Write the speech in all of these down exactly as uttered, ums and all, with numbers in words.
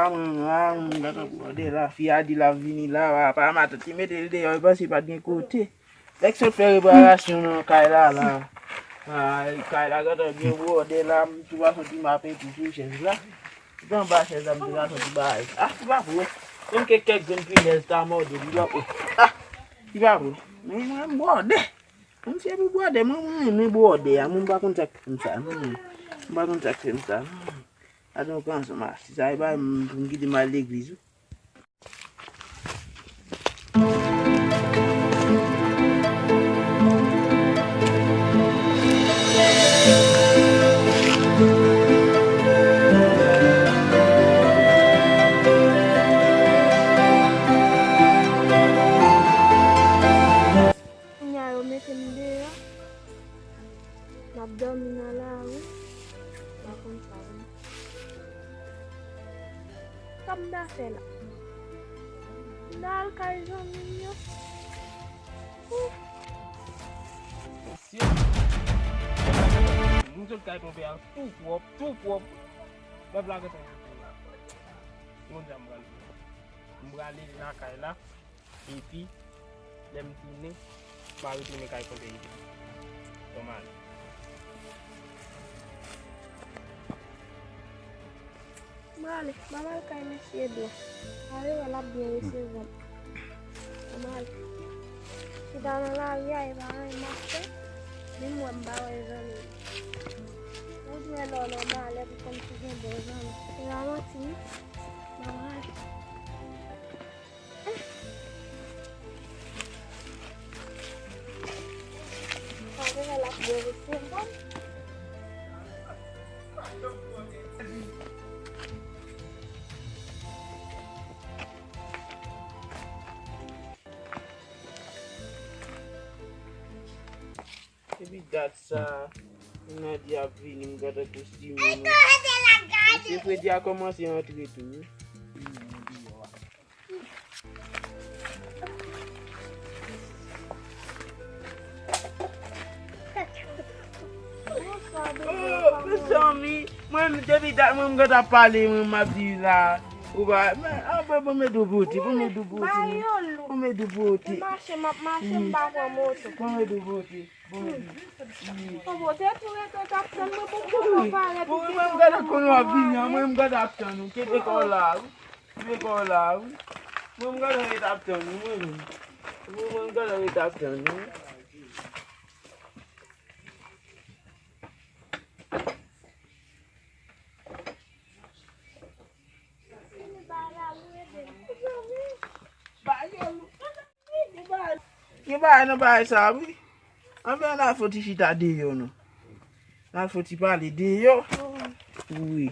A mwen, a mwen, gade bwòdè la, fi a di l ap vini la, pa matant li mete l deyò, li panse pa t gen kote. Nèg sot fè reparasyon nan kay la, la. Ay, kay la gentan byen bwòdè la, m tou pa soti m ap epi sou chèz la. Se anba chèz la m te ka soti bagay. Ah, se pa vre. Menm ke kèk grenn pinèz ta mòde li, pa vre. Ah, se pa vre. Men mwen m bwòdè. Mwen se pou bwòdè, mwen mwen renmen bwòdè a, mwen m pa konn sa k fè m sa. Hmm. M pa konn sa k fè m sa. Hmm. Gade yon kanson masi, sa e pa m pou m kite m al legliz wi. Kounye a yo mete m deyò. M ap dòmi nan lari. M pa konn sa non. Sa m ta fè la? M ta al kay zanmi m yo. Mesye, nou sot kay tonbe a tou pwòp, tou pwòp. Pèp la gentan soti la. Yon jan m prale. M prale lakay la. Epi, lè m tounen, m a retounen kay konpè Ide. Kòman ale? M ale, m al kay mesye Edo. Ale wè l ap byen resevwa m. M ale. Chita nan lari a, e pa anyen m ap fè. Li m wè m pa wè zanmi m. Ou dwe lò nan malè pou konn si gen bon zanmi. E pa manti, wi. M ale. Depi dat sa, Nandi ap vini, m gentan kostime nou. Mesye Fredi a kòmanse antre tou wi. Oh, mezanmi, mwen depi dat mwen m gentan ap pale, mwen m ap di la. Ou pa, men, ah, bon, bon, men dou bouti, bon, men dou bouti, non. Bon, men dou bouti. Mache, m ap mache, m pa pran moto. Bon, men dou bouti, bon, men dou. Bon, bon, te tou rete, t ap tann mwen pou m konn parèt. Bon, mwen m gentan konn w ap vini an, mwen m gentan ap tann ou, kete kò w la, wi. Kete kò w la, wi. Mwen m gentan ret ap tann ou, mwen menm. Mwen, mwen m gentan ret ap tann ou. Gen bagay nan bagay sa wi. Anben, n a fè yon ti chita deyò non. N a fè yon ti pale deyò. Wi.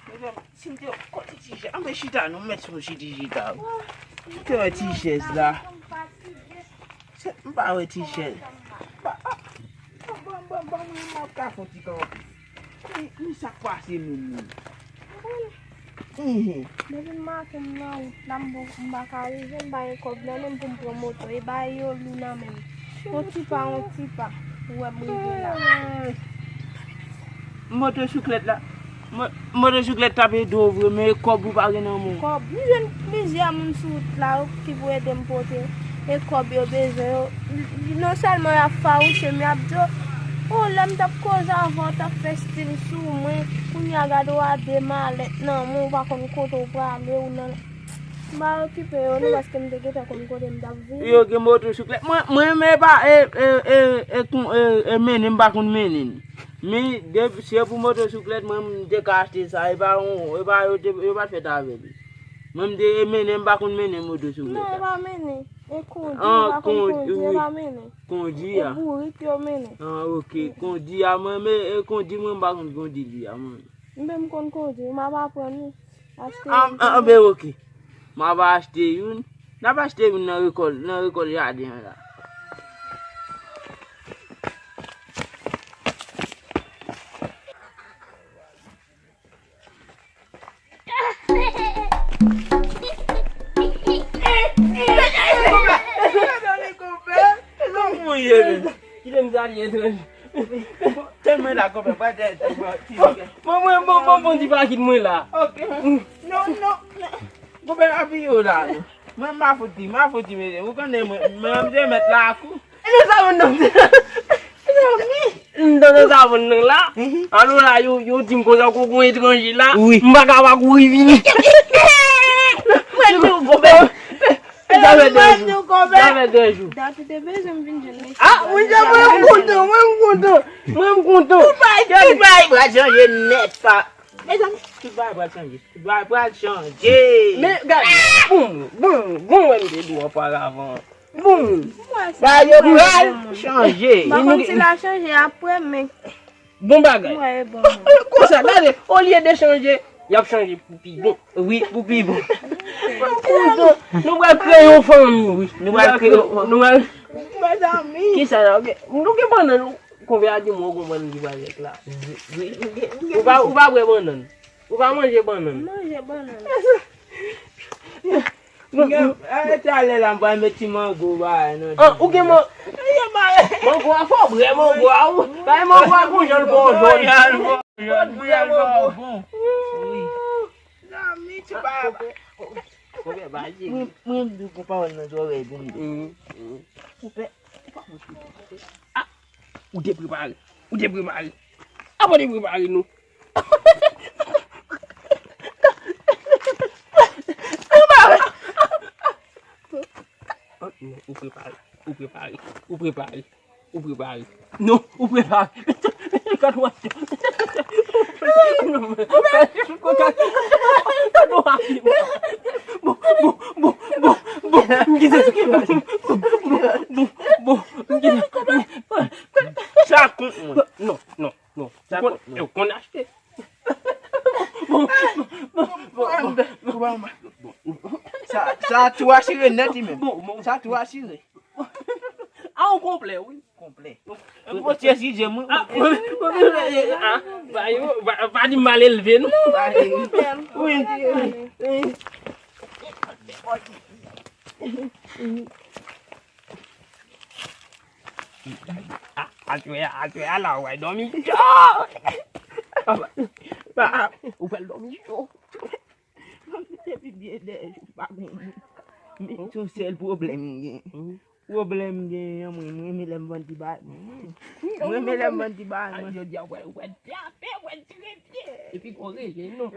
Medam, si m te kote ti chèz, anben chita non, m mèt sou ti chita. M te wè ti chèz la. Se, m pa wè ti chèz. Ba, a, ban, ban, ban, ban mwen, m ap ka fè ti kanpe. Men, men sa k pase menm, menm. Mhm. Depi m maten m nan wout la, m bon, m pa ka rive, m pa gen kòb nan men m pou m pran moto. E bagay yo lou nan men m. Yon ti pa, yon ti pa, ou wè m rive la. Motosiklèt la, mo-, motosiklèt t ap ede w vre, men e kòb ou pa gen nan men w. Kòb, m jwenn plizyè moun sou wout la, yo ki pou ede m pote. E kòb yo bezwen, yo, non sèlman y ap fawouche m, y ap di w, o, lè m t ap koze avè w, w t ap fè stil sou mwen, kounye a gade w a de malèt nan men w, ou pa konn kote w prale, ou nan M pa okipe yo non, paske m te gentan konn kote m t ap vini. Yo gen motosiklèt. Mwen, mwen, men pa, e, e, e, e, kon, e, e, mennen, m pa konn mennen. Men, de, se pou motosiklèt, mwen, m te ka achte sa. E pa yon, e pa, yo te, yo pa t fèt avè li. Mwen, m te, e mennen, m pa konn mennen motosiklèt. Non, e pa mennen. E kondi, ou pa konn kondi, e pa mennen. Kondi a. E bourik yo mennen. Ah, ok. Kondi a, mwen, men, e kondi, mwen, m pa konn kondi li a, mwen. M menm konn kondi, m ap aprann wi. Achte yon. Anben, ok. M ap achte youn. N ap achte youn nan rekòl, nan rekòl jaden an la. Kòman w ye menm? Al etranje. Tèlman la, konpè, pa tè, tè, bon, ti bagay. Bon, bon, bon, bon, bon, ti pa kit mwen la. Ok. Non, non, non. Konpè, apiye w la, non. Mwen, m a fouti, m a fouti, mesye. Ou konnen mwen, mwen, m te mèt lakou. E nan sa moun nan. Mezanmi. M tande sa moun nan la. Mhm. Alò la, yo, yo di m konsa, ko gon etranje la. Wi. M pa ka pa kouri vini. Mwen di w, konpè. Sa fè de jou. Sa fè de jou. Dat ou te bezwen m vin jwenn mesye. Ah, mwen di mwen m kontan, mwen m kontan. Mwen m kontan. Tout bagay, tout bagay pral chanje nèt, pa. Mezanmi, tout bagay pral chanje. Tout bagay pral chanje. Men, gade, bon, bon, bon, wè m te di w oparavan. Bon, bagay yo pral chanje. M pa konn si l a chanje apre, men Bon bagay. Mwen, e bon. Konsa, gade, olye de chanje, y ap chanje pou pi bon. Wi, pou pi bon. Nou pral kreye yon fanmi, wi. Nou pral kreye, nou pral. Mezanmi. Kisa la? Nou gen bannann, ou konvè a di mwen ou gon bannann ki parèt la. Wi, wi, nou gen, nou gen. Ou pa, ou pa bwè bannann. Ou pa manje bannann. Manje bannann. Talè la, m pral met ti mango ba nan. Ah, ou gen man-, mango a fò bwè, mango a ou. Bay mango a gon jan l bon jòn. Fò bwè mango. Bon. Wi. Zanmi, ti baba. Mwen, mwen, m di w gon pawòl nan zòrèy pou m di. Konpè, ou pa mwen konpè. Ah, ou te prepare. Ou te prepare. Apa w te prepare nou? Oh, non, ou prepare, ou prepare, ou prepare, ou prepare. Non, ou prepare. Gad wè. Gad wè. Bon, bon, bon, bon, bon, bon, m kite. Bon, bon, bon, m kite. Sa kont mwen. Non, non, non. Ou konn, ou konn achte. Bon, bon, bon, bon, bon. Sa, sa tou asire nèt li menm. Bon, bon. Sa tou asire. Ah, ou konplè, wi. Konplè. Ou pote si je mwen. Ah, mwen, mwen, mwen, ah, ba yo, ba, ba di mal elve, non? Ba, wi. Wi. Ah, aswè, aswè a la, w a dòmi cho. Ba, ou pral dòmi cho. Depi byen dèyè jou pa gen moun. Men se yon sèl pwoblèm m gen. Pwoblèm m gen an, mwen, mwen renmen lè m vann ti bagay mwen. Mwen renmen lè m vann ti bagay mwen. Jodi a, wè, wè, tape, wè, tire pye. Epi kò rele, non.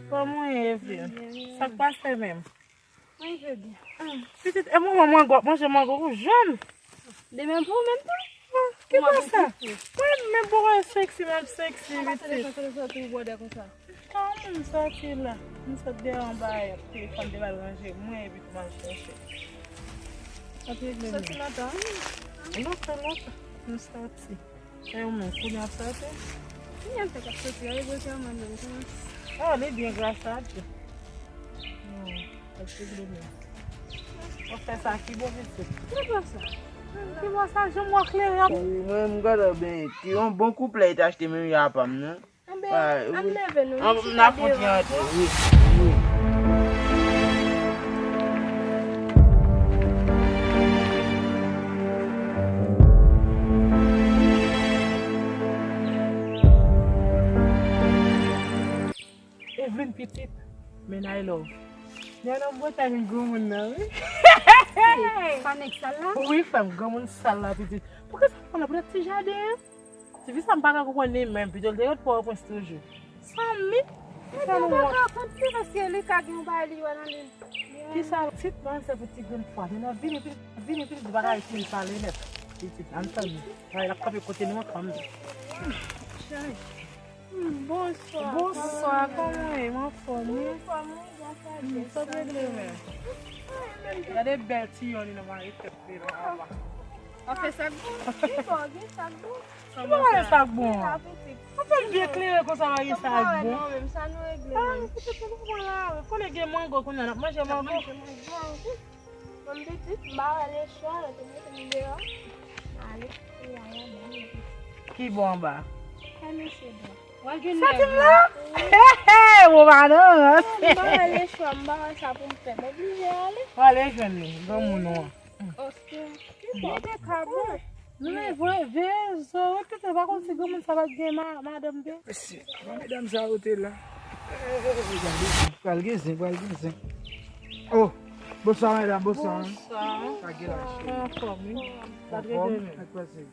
Kòman w ye, fi? Sa k pase menm? Mwen je byen. Pitit, e manman mango ap manje mango ou jèn. De menm pou ou menm tou. Ah, ki pa sa? Mwen menm pou mwen seksi, menm seksi, pitit. Kòman m sòti la? M sot deyò anba telefòn te pral ranje mwen epi pou m al chèche. Sòti lontan? Lontan, lontan. M sòti. E ou menm, kounye a w ap sòti? Kounye a m fèk ap sòti, a, e bwè kè mwen menm, kòman? Oh, li byen, gras a Dye. Non, èske dlo byen? Ou fè sa ki bon, pitit? Ki bon sa? Ki bon sa, janm wè kleren ap. Mwen, m gade byen, ki yon bon kouplè li t achte menm jan a pa m nan. Anben, ann leve nou, nou chita devan. N ap fouti antre, wi, wi. Evelyn pitit, men I love. Nèg nan Bretagne granmoun nan, wi. Pa nèg sal la? Wi, frè m, granmoun sal la, pitit. Poukisa sa fè la poutèt ti jaden an? Tifi sa m pa ka konprann li menm, pito l te ret Pòtoprens toujou. Sanmi? Mwen pa ka konprann li paske li ka gen yon bagay li wè nan li. Kisa? Pitit mwen se pou ti grenn fwa. Men nan vini, vini, vini, vini, li pa ka ret vin pale nèt. Pitit, ann tann li. Bagay l ap kanpe kote nou an kanmenm. Chay. Hmm, bonswa. Bonswa, kòman w ye? M anfòm, wi. M anfòm, wi, gras a Dye. M sot regle men. Gade bèl ti yon li nan mari tèt li la, papa. Ou fè sa k bon? Ki bò, gen sa k bon? Ki bò gen sa k bon? Gen la pitit. Ou fè l byen klere konsa, pa gen sa k bon. Non, menm sa nou regle menm. Pitit, nou pran la, konnen gen mango kounye a, n ap manje mango. Manje mango. Bon, pitit, m pa wè lechwa, yo te mete m deyò. Ale, kounye a, y a ban m. Ki bò anba? Kè mesye bò. Sa ti m la? He, he, bon, madan. M pa wè lechwa, m pa wè sa pou m fè. M oblije ale. Prale jwenn li, granmoun ou an. Ok. Li te ka bon. Men vre, veye zo, repete, pa konn si granmoun sa pa t gen ma-, madanm tou. Mesye, avan medam sa yo te la. Eh, eh, eh, eh, gade, pral gen zen, pral gen zen. Oh, bonswa medam, bonswa. Bonswa. Sa gen la, cheri? Anfòm, wi. Anfòm, sa k pase?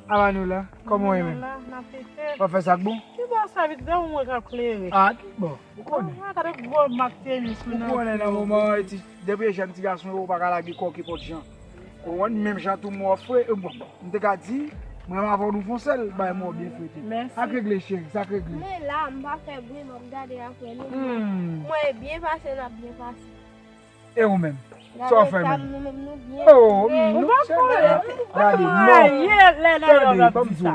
Amanoula, kòman w ye menm? W ap fè sa k bon? Ki bò sa vit, gade yon mwen k ap klere. Ah, ki bò? Ou konnen. Ah, gade gwo mak tenis ou nan pye. Ou konnen nan moman an, ti, depi jèn ti gason yo, ou pa ka lage kò kenpòt jan. Ou konprann? Menm jan tou mwen fre, e bon, m te ka di, mwen m avè w nou fon sèl, bay mwen byen frete. Mèsi. Sa k regle, cheri, sa k regle. Mwen la, m pa fè bri, m ap gade apre nou. Hmm. Mwen byen pase, n ap byen pase. E ou menm? Sa w fè menm? Oh, mm, nou cheri, gade, non. Tande, ban m di w.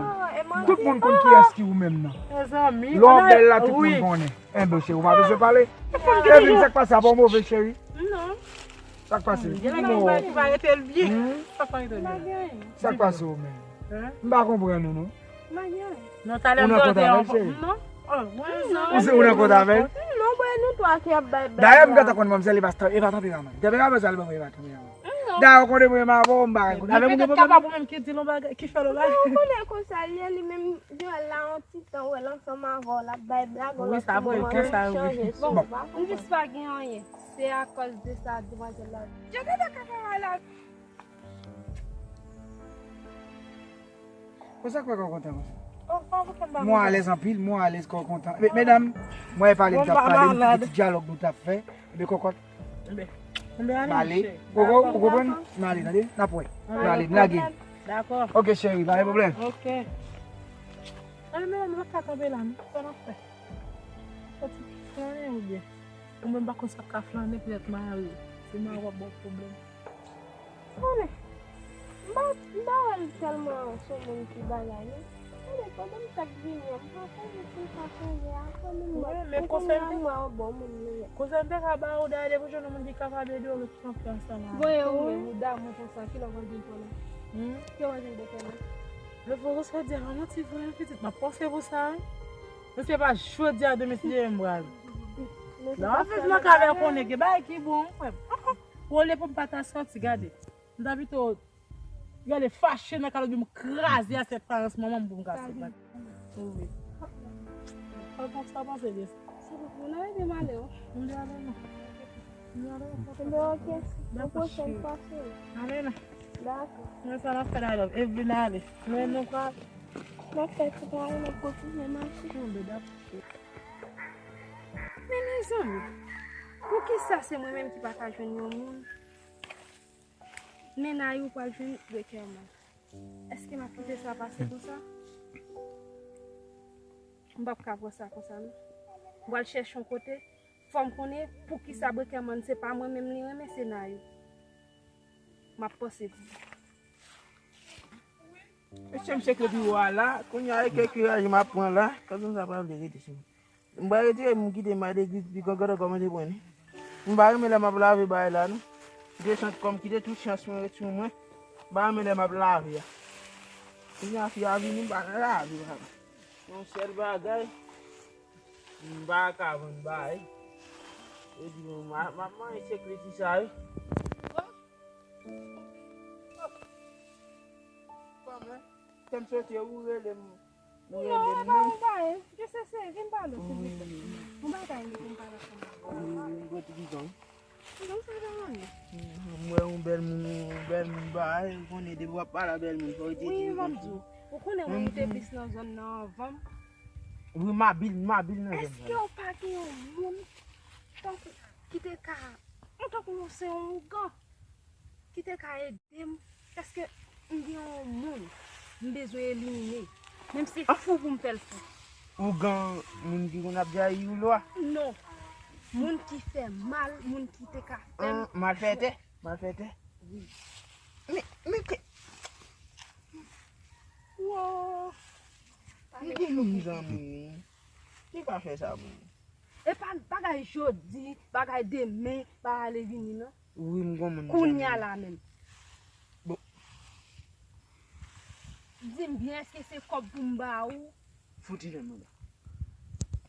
Tout moun konn kiyès ki ou menm nan. Lè w bèl la, tout moun konnen. Enben, cheri, ou pa bezwen pale. Kevin, sa k pase? A pa w move, cheri? Non. Sa k pase? Gen lè gen yon bagay ki pa rete l byen. Hmm? Sa k pa rete l byen? Sa k pase ou menm? M pa konprann ou, non. Ou nan kont avè l, cheri? Non. Ou se ou nan kont avè l? Non, bwè, nou twa ki ap bay bèl la. Dayè, m gentan konn manmzèl, e pa, e pa tanperaman. Tanperaman sa, li ban mwen, e pa tanperaman. Dayè, ou konnen mwen, m avè w, m pa gen konnen. Avè m, ou gen pwoblèm? Kapab ou menm ki di l yon bagay, ki fè l yon bagay. Ou konnen konsa l ye, li menm, di wè l la yon ti tan, wè l ansanm avè w, l ap bay blag, w lòt ti moman, l chanje. Bon, m jis pa gen anyen. Se akòz de sa, demwazèl la. Jan gade kaka la. Konsa kwè kò kontan konsa. Mwen alèz anpil, mwen alèz kò kontan. Medam, mwen pale, m t ap pale, m ti dyalòg nou t ap fè. Ebyen kòkòt, m ale. Ou konprann? M ale, tande? N ap wè. M ale, m lage. Ok, cheri, pa gen pwoblèm. Ok. Ale, medam, nou pa ka kanpe la, non? Sa n ap fè? Sòti flannen oubyen? Ou menm pa konn sa k ka flannen, petèt mari w. Se mari w ap ba w pwoblèm. Konnen, m pa, m pa wè l tèlman se yon moun ki bagay, non. Konnen, pandan m t ap vini an, m pa konnen si l pa chanje a, konnen m wè, m konnen a m wè yon bon moun li ye. Konsèy m te ka ba ou, dayè, depi w jwenn yon moun ki kapab ede w, ou met konfyans ansanm avè l. Voye ou menm, ou damou konsa, kilè w pral vin konnen? Kilè w pral vin konnen? Lè fò w sòti a, manti vre, pitit, m ap panse pou sa, wi. Men se pa jodi a, demen, si Dye vle, m pral. Lè w ap viv nan kay la, ou konnen gen bagay ki bon, wi, frè m. Ou olye pou m pa ta sòti, gade. M ta pito rele fache nan kay la oubyen m kraze asyèt parans manman m pou m ka sòti. Wi. Sa w panse de sa? Sa pa pou nou ede m ale, wi. M vle ale, non. M vle ale, non. Bon, ok. Yon pwochèn fwa, cheri. Ale, non. Dakò. Men sa n ap fè la, love. E vin ale. Men nou pral. N ap fè ti pale, n ap kontinye mache. Bon, ben, dakò. Men mezanmi, poukisa se mwen menm ki pa ka jwenn yon moun? Mennaj ou pral jwenn Brekerman. Èske m ap kite sa pase konsa? M p ap ka pran sa konsa, non. M pral chèche yon kote, fò m konnen poukisa Brekerman se pa mwen menm li renmen, se Nayou. M ap panse pou li. Mesye, m cheke biwo a la, kounye a e kèk kiraj m ap pran la, kòm sa pa vle rete sou mwen. M pral retire m kite m al legliz, pi grangan ankò mwen te pran li. M pa renmen lè m ap lave bagay la, non. Kite chans kòm, kite tout chans mwen ret sou mwen. M pa renmen lè m ap lave a. Kounye a fi a vini, m pa ka lave, papa. Yon sèl bagay, m pa ka vann bagay. Yo di m, m ap, m ap manje sekrè ti sa, wi. Kòman? Kè m sote, ou rele m. Ou rele m, non? Non, e pa yon bagay. Jis eseye, vin pale, silvouplè. Yon bagay li vin pale ansanm avè w. Wi, wi, wi, gwo ti pizon. Pizon sa pa anyen. M wè yon bèl moun, yon bèl moun bagay, ou konnen depi w ap pale a bèl moun, fò w te di m konsa. Wi, m ap di w. Ou konnen mwen m te plis nan zòn nan anvan m. Wi, m abil, m abil nan zòn nan. Èske w pa gen yon moun tankou ki te ka, yon tankou se yon ougan? Ki te ka ede m, paske m gen yon moun m bezwen elimine, menm se fou pou m fè l fou. Ougan, moun ki konn ap jayi ou lwa? Non. Moun ki fè mal, moun ki te ka fè m. An, malfètè? Malfètè? Wi. Men, men ke, Oh. M di nou zanmi. Ki ka fè sa pou mwen? E pa bagay jodi, bagay demen, pa ale vini non. Wi, m gon moun. Kounye a la menm. Bon. Di m byen, èske se kòb pou m ba ou? Fouti nan mwen la.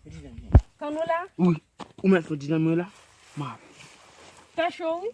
Fouti nan mwen la. Tann ou la? Wi. Ou mèt fouti nan mwen la. M ap. Fè cho, wi.